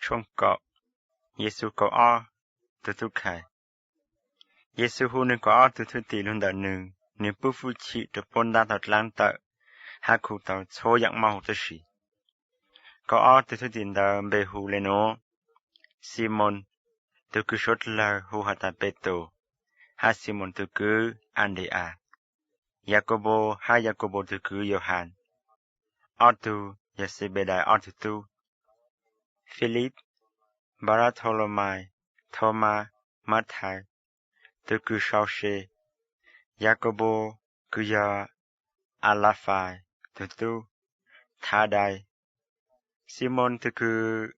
Tshooj kaum. Yexus kaum ob tug tub khais. Yexus hu nws kaum ob tug thwj tim lug ntawm nws, nws pub hwj chim rau puab ntab tau dlaab tawm hab khu tau txhua yaam mob huv tib si. Kaum ob tug thwj tim ntawd npe hu le nuav: Ximoos, tug kws suav dlawg hu has tas Petus, hab Ximoos tug kwv Andri-as, Yakaunpaus hab Yakaunpaus tug kwv Yauhas, ob tug yog Xebedais ob tug tub, Filib, Npatholamais, Thaumas, Mathais tug kws sau se, Yakaunpaus kws yog Alafais tug tub, Thadais, Ximoos tug kws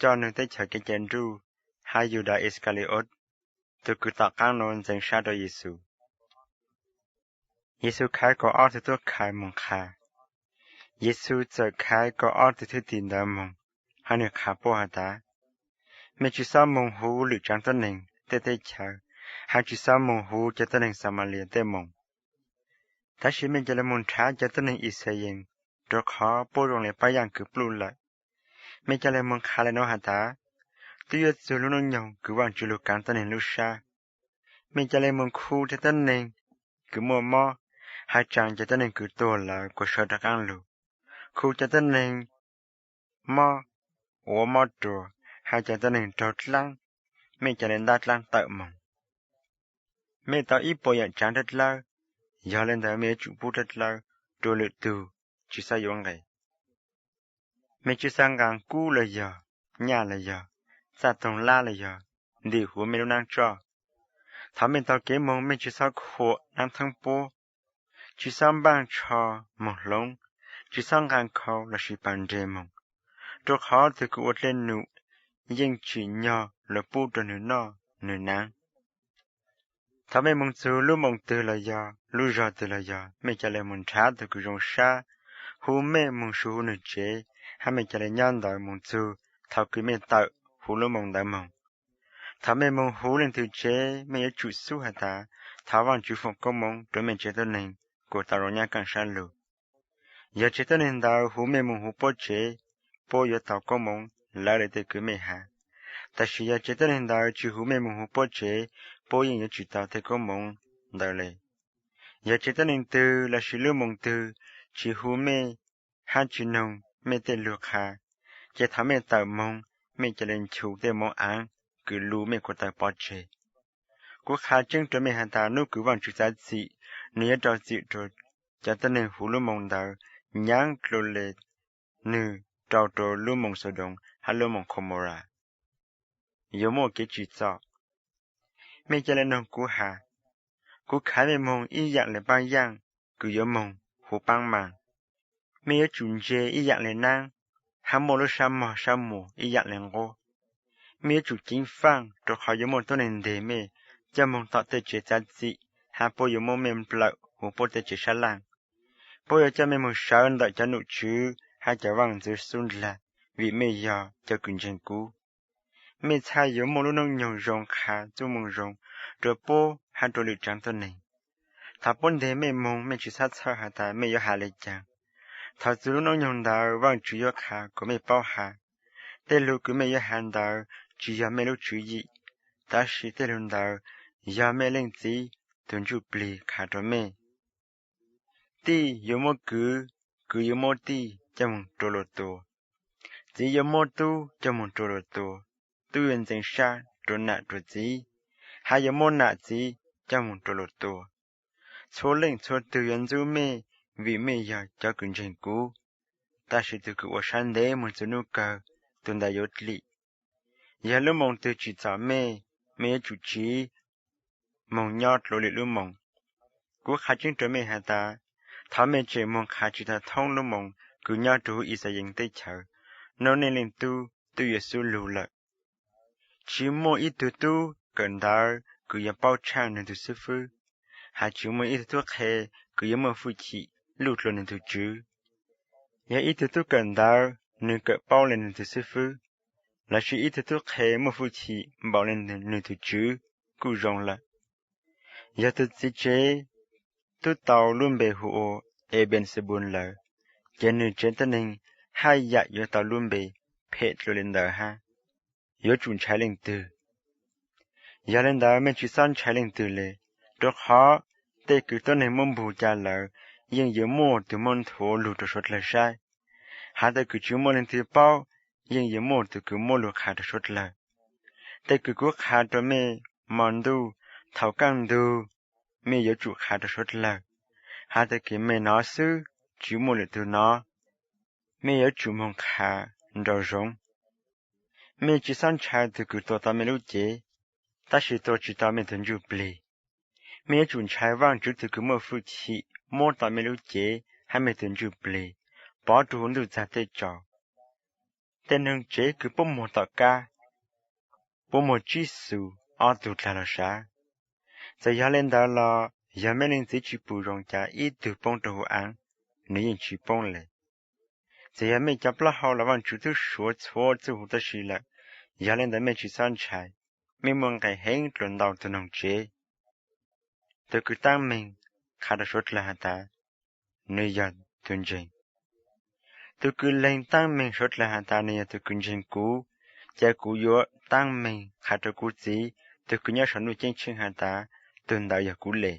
coj nwg teb chaws kev cai nruj, hab Yudas Iskalius, tug kws tom qaab nuav ntxeev sab rau Yexus. Yexus khaiv kaum ob tug tub khais moog qha. Yexus txawm khaiv kaum ob tug thwj tim ntawd moog, hab nwg qha puab has tas, mej tsi xob moog huv lwm tsaav tuab neeg tej teb chaws, hab tsi xob moog huv cov tuab neeg Xamalii tej moos. Tab sis mej ca le moog nrhav cov tuab neeg Yixalayees, rua qhov puab zoo le paab yaaj kws pluj lawm. Mej ca le moog qha le nuav has tas, twb yuav txug lub nub nyoog kws Vaajtswv lug kaav tuab neeg lub sab. Mej ca le moog khu cov tuab neeg kws muaj mob, hab tsaa cov tuab neeg kws tuag lawm kuas sawv rov qaab lug, khu cov tuab neeg mob ua mob ruas, hab cov tuab neeg raug dlaab, mej ca le ntab dlaab tawm moog. Mej tau ib puas yaam tsaav dlawb dlawb, yog le ntawd mej yuav tsum pub dlawb dlawb rua lwm tug tsi xob yuav nqe. Mej tsi xob nqaa kub los yog nyaj los yog txaj toog lab los yog ntim huv mej lub naab tsoj. Thaus mej tau kev moog mej tsi xob khuam naab theeb puab, tsi xob npaaj tsho moog hloov, tsi xob nqaa khau lossis paas nreg moog, rua qhov tug kws ua dlej num yeej tsim nyog luas pub rua nwg noj nwg naav. Thaus mej moog txug lub moos twg los yog lub zog twg los yog, mej ca le moog nrhav tug kws zoo sab hu mej moog su huv nwg tsev, hab mej ca le nyob ntawd moog txug thaus kws mej tawm huv lub moos ntawd moog. Thaus mej moog huv leej twg tsev, mej yuav tsum xub has tas, thov Vaajtswv foom koob moov rua mej tsev tuab neeg kuas tau zoo nyob kaaj sab lug. Yog tsev tuab neeg ntawd hu mej moog huv puab tsev, puab yuav tau koob moov lawv le tej kws mej has. Tab sis yog tsev tuab neeg ntawd tsi hu mej moog huv puab tsev, puab yeej yuav tsi tau tej koob moov ntawd le. Yog tsev tuab neeg twg lossis lub moos twg tsi hu mej hab tsi noog mej tej lug qha, ces thaus mej tawm moog, mej ca le nchum tej moov aav kws lug mej kuas tau pov tseg. Kuv qha tseeb rua mej has tas, nub kws Vaajtswv txav txim, nwg yuav rau txim rua cov tuab neeg huv lub moos ntawd nyaav dlua le nwg rau rua lub moos Xaudoos hab lub moos Khaumoras. Yuav muaj kev tsim txom. Mej ca le noog kuv has, kuv khaiv mej moog ib yaam le paab yaaj kws yuav moog huv paab maas. Mej yuav tsum ntse ib yaam le naab, hab muaj lub sab mog sab muag ib yaam le nqub. Mej yuav tsum ceev faaj, rua qhov yuav muaj tuab neeg nteg mej coj moog tom tej tsev txav txim, hab puab yuav muab mej nplawm huv puab tej tsev sab laaj. Puab yuav coj mej moog sawv ntawm cov nom tswv hab cov vaaj ntxwv xub ndlag, vim mej yog cov kws ntseeg kuv. Mej txhaj yuav muaj lub noob nyoog zoo qha txuj moo zoo rua puab hab rua lwm tsaav tuab neeg. Thaus puab nteg mej moog, mej tsi xob txhawj has tas mej yuav has le caag. Thaus txug lub noob nyoog ntawd, Vaajtswv yuav qha kuas mej paub has. Tej lug kws mej yuav has ntawd tsi yog mej lub tswv yim, tab sis tej lug ntawd yog mej Leej Txiv tug Ntsuj Plig qha rua mej. Tij yuav muab kwv, kwv yuav muab tij coj moog rua luas tua. Txiv yuav muab tub coj moog rua luas tua. Tub yuav ntxeev sab rua nam rua txiv, hab yuav muab nam txiv coj moog rua luas tua. Txhua leej txhua tug yuav ntxub mej, vim mej yog cov kws ntseeg kuv. Tab sis tug kws ua sab ntev moog txug nub kawg, tug ntawd yuav dlim. Yog lub moos twg tsim txom mej, mej yuav tsum tsiv moog nyob dlua lwm lub moos. Kuv qha tseeb rua mej has tas, thaus mej tseem moog qha tsi tau thoob lub moos kws nyob rua huv Yixalayees teb chaws, nub neej Leej Tub tub yuav xub lug lawm. Tsi muaj ib tug tub kawm ntawv kws yuav paub tshaaj nwg tug xib fwb, hab tsi muaj ib tug tub qhe kws yuav muaj fwj chim luj dlua nwg tug tswv. Yog ib tug tub kawm ntawv nwg kawm paub le nwg tug xib fwb, lossis ib tug tub qhe muaj fwj chim npaum le nwg tug tswv kuj zoo lawm. Yog tug txiv tsev tub tau lub npe hu ua Epeexenpus lawm, ces nwg tsev tuab neeg haj yam yuav tau lub npe phem dlua le ntawd hab. yuav tsum ntshai leej twg? Yog li ntawd mej tsis txhob ntshai leej twg li, rau qhov tej kws tuab neeg muab npug ca lawm yeej yuav muaj tug muab nthuav lug rau suav dlawg saib. Has tas kws tsis muaj leej twg paub, yeej yuav muaj tug kws muab lug qha rau suav dlawg. Tej kws kuv qha rau mej mo ntuj, thaum kaj ntug mej yuav tsum qha rau suav dlawg. Has tas kws mej nov xwb, tsis muaj lwm tug nov, mej yuav tsum moog qha nraum zoov. Mej tsis txhob ntshai tug kws tua tau mej lub cev, tab sis tua tsis tau mej tug ntsuj plig. Mej yuav tsum ntshai Vaajtswv tug kws muaj fwj chim muab tau mej lub cev hab mej tug ntsuj plig pov rua huv ntuj txag tej tsaus. Tej noog tsev kws puab muag tom qab, puab muag tsib xus ob tug dlaag los sav. Txawm yog le ntawd los, yog mej leej txiv tsis pum zoo cas ib tug poob rau huv aav, nwg yeej tsis poob le. Txawm yog mej cov plaub hau los Vaajtswv tub suav txhua txuj huv txoj si lawm, yog le ntawd mej tsis txhob ntshai. Mej muaj nqe heev dlua ntau tug noog tsev. Tug kws taab meeg qha rau suav dlawg has tas nwg yog tug ntseeg. Tug kws leeg taab meeg suav dlawg has tas nwg yog tug kws ntseeg kuv, ces kuv yuav taab meeg qha rau kuv Txiv tug kws nyob sau ntuj ceeb tsheej has tas tug ntawd yog kuv le.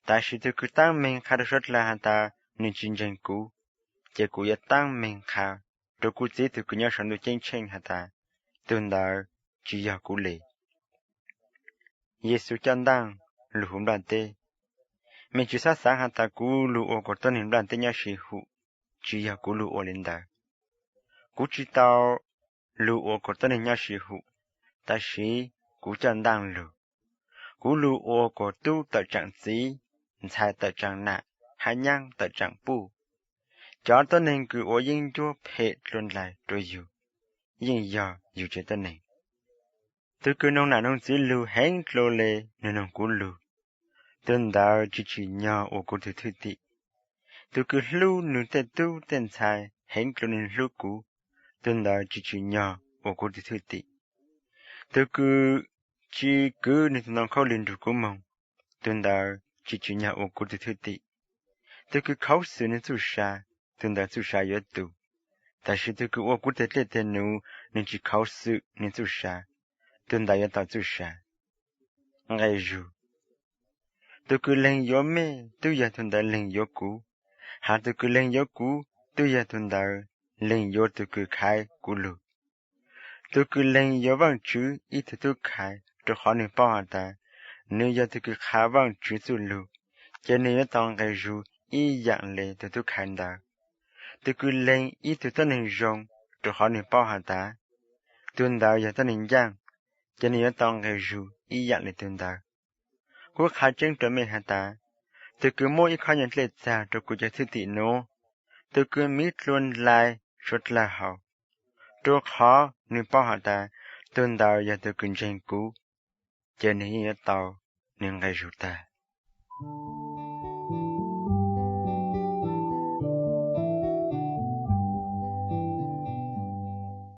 Tab sis tug kws taab meeg qha rau suav dlawg has tas nwg tsis ntseeg kuv, ces kuv yuav taab meeg qha rau kuv Txiv tug kws nyob sau ntuj ceeb tsheej has tas tug ntawd tsis yog kuv le. Yexus coj ntaaj lug huv nplaj teb. Mej tsis txhob xaav has tas kuv lug ua kuas tuab neeg nplaj teb nyob sib hum, tsis yog kuv lug ua le ntawd. Kuv tsis tau lug ua kuas tuab neeg nyob sib hum, tab sis kuv coj ntaaj lug. Kuv lug ua kuas tub tawm tsaam txiv, ntxhais tawm tsaam nam, hab nyaab tawm tsaam puj. Cov tuab neeg kws ua yeeb ncuab phem dlua ndlais rua yug, yeej yog yug tsev tuab neeg. Tug kws noog nam noog txiv lug heev dlua le nwg noog kuv lug, tug ntawd tsis tsim nyog ua kuv tug thwj tim. Tug kws hlub nwg tej tub tej ntxhais heev dlua le nwg hlub kuv, tug ntawd tsis tsim nyog ua kuv tug thwj tim. Tug kws tsis kwv nwg tug ntoo khaub lig nrug kuv moog, tug ntawd tsis tsim nyog ua kuv tug thwj tim. Tug kws khaus xwm nwg txuj sa, tug ntawd txuj sa yuav tu. Tab sis tug kws ua kuv tug dlej tug nuv, nwg tsis khaus xwm nwg txuj sa, tug ntawd yuav tau txuj sa. Nqe zug. Tug kws leeg yuav mej, tub yog tug ntawd leeg yuav kuv, has tug kws leeg yuav kuv, tub yog tug ntawd leeg yuav tug kws khaiv kuv lug. Tug kws leeg yuav Vaajtswv ib tug tub khaiv, rua qhov nwg paub has tas nwg yog tug kws qha Vaajtswv txuj lug, ces nwg yuav tau nqe zug ib yaam le tug tub khaiv ntawd. Tug kws leeg ib tug tuab neeg zoo, rua qhov nwg paub has tas tug ntawd yog tuab neeg ncaaj, ces nwg yuav tau nqe zug ib yaam le tug ntawd. Kuv qha tseeb rua mej has tas, tug kws muab ib khob nyuas dlej txag rua kuv cov thwj tim nuav, tug kws miv dlua ndlais suav dlawg hau, rua qhov nwg paub has tas tug ntawd yog tug kws ntseeg kuv, ces nwg yeej yuav tau nwg nqe zug tag.